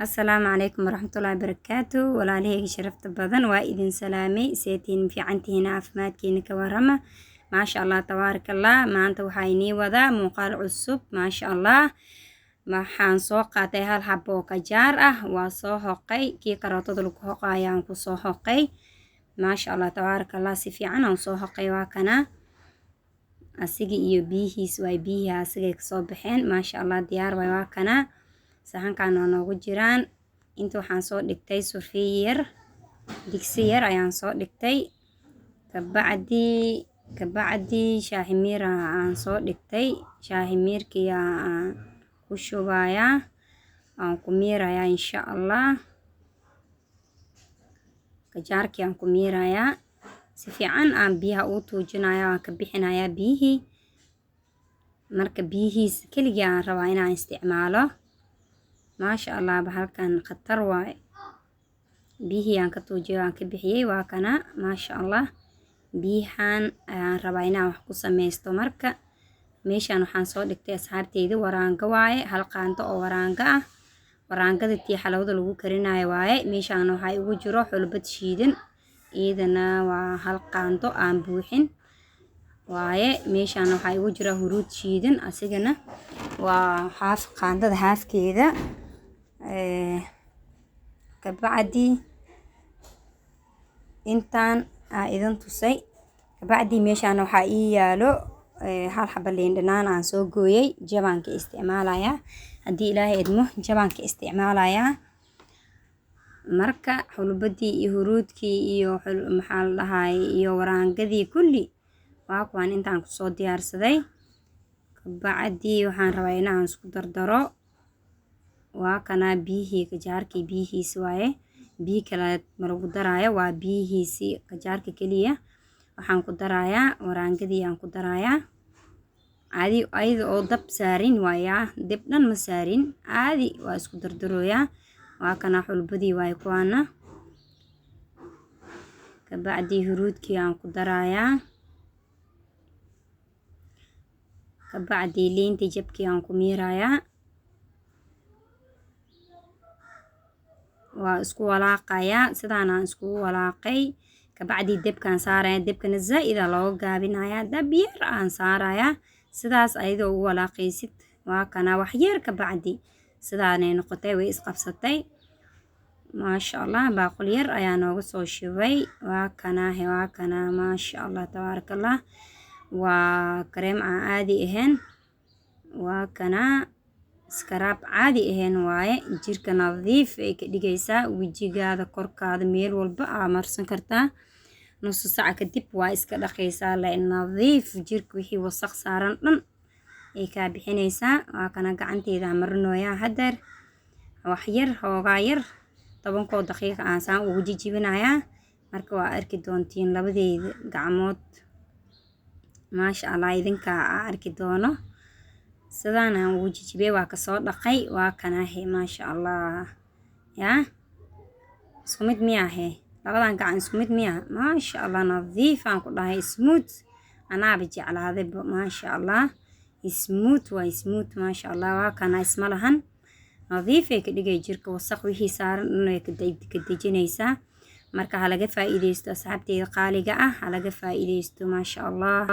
Asalaamu calaykum waraxmatullaahi wabarakaatu. Walaalahayga sharafta badan, waa idin salaamay. Seetiin fiicantihiin? Caafimaadkiina ka warama? Maasha Allah, tabaaraka Allah. Maanta waxaa inii wadaa muuqaal cusub. Maasha Allah, waxaan soo qaatay hal xabo oo qajaar ah. Waa soo hoqay, kii karootada lagu hoqa ayaan ku soo hoqay. Maasha Allah, tabaaraka Allah, si fiican aan soo hoqay. Waa kana asiga iyo biyihiis waay, biyihii asigay kasoo baxeen. Maasha Allah, diyaar waay. Waa kana, saxankan waa noogu jiraan. Inta waxaan soo dhigtay surfiye yar, digsi yar ayaan soo dhigtay. Kabacdi shaahimiir aan soo dhigtay. Shaahimiirkii aan ku shubayaa, aan ku miirayaa insha Allah. Qajaarkii aan ku miirayaa, si fiican aan biyaha ugu tuujinayaa, waan ka bixinayaa biyihii. Marka biyihiis keligii aan rabaa inaan isticmaalo. Maasha Allah, bahalkan khatar waaye. Biyihii aan ka tuujiyay, waan ka bixiyey, waa kana. Maasha Allah, biyahan ayaan rabaa inaan wax ku sameysto. Marka meeshaan waxaan soo dhigtay, asxaabteyda, waraango waaye, hal qaanto oo waraango ah, waraangada tii xalawada lagu karinayo waaye. Meeshaan waxaa igu jiro xulbad shiidan, iyadana waa hal qaanto aan buuxin waaye. Meeshaan waxaa igu jira huruud shiidan, asigana waa haaf, qaandada haafkeeda. Kabacdi intaan aa idin tusay. Kabacdi meeshaan waxaa ii yaalo hal xaba liin dhanaan aan soo gooyay. Jabaanka isticmaalayaa, haddii Ilaahay idmo, jabaanka isticmaalayaa. Marka xulbadii iyo huruudkii iyo maxaa la dhahay iyo waraangadii kulli waa kuwaan intaan kusoo diyaarsaday. Kabacdi waxaan rabaa inaan isku dardaro. Waa kanaa biyihii qajaarkii, biyihiisi waaye. Biyo kale ma lagu daraayo, waa biyihiisii qajaarka keliya. Waxaan ku darayaa waraangadii aan ku darayaa caadi, ayada oo dab saarin waayaa, dab dhan ma saarin, caadi waa isku dardarooyaa. Waa kana xulbadii waaye kuwaana. Kabacdi huruudkii aan ku darayaa. Kabacdi liintii jabkii aan ku miirayaa, waa isku walaaqayaa. Sidaan aan iskugu walaaqay, kabacdi debkaan saaraya. Debkana zaa'id aa looga gaabinayaa, dab yar aan saarayaa. Sidaas ayadoo ugu walaaqaysid, waa kana. Wax yar kabacdi sidaanay noqotay, way isqabsatay. Maasha Allah, baaqul yar ayaa nooga soo shubay. Waa kanaahe, waa kana. Maasha Allah, tabaaraka Allah, waa kareem aan caadi ahayn. Waa kana, iskaraab caadi ahayn waaye. Jirka nadiif ay ka dhigaysaa, wejigaada, korkaada, meel walba aa marsan kartaa. Nusu sac kadib waa iska dhaqaysaa, la nadiif jirka, wixii wasaq saaran dhan ay kaa bixinaysaa. Waa kana, gacanteeda marinooyaa hadeer. Wax yar, hoogaa yar, 10koo daqiiqa aan saan ugu jijibinayaa. Marka waa arki doontiin labadeeda gacmood. Maasha Allah, idinkaa aa arki doono. Sidaan aan ugu jijibiyey, waa kasoo dhaqay. Waa kanaahe. Maasha Allah, yaa isku mid miyaahe? Labadan gacan isku mid miya? Maasha Allah, nadiif aan ku dhahay, smooth. Anaaba jeclaaday. Maasha Allah, smooth waa smooth. Maasha Allah, waa kana, isma lahan. Nadiif ay ka dhigay jirka, wasaq wixii saaran dhan way ka dejinaysaa. Marka ha laga faa'iideysto, asxaabteyda qaaliga ah, ha laga faa'iideysto. Maasha Allah.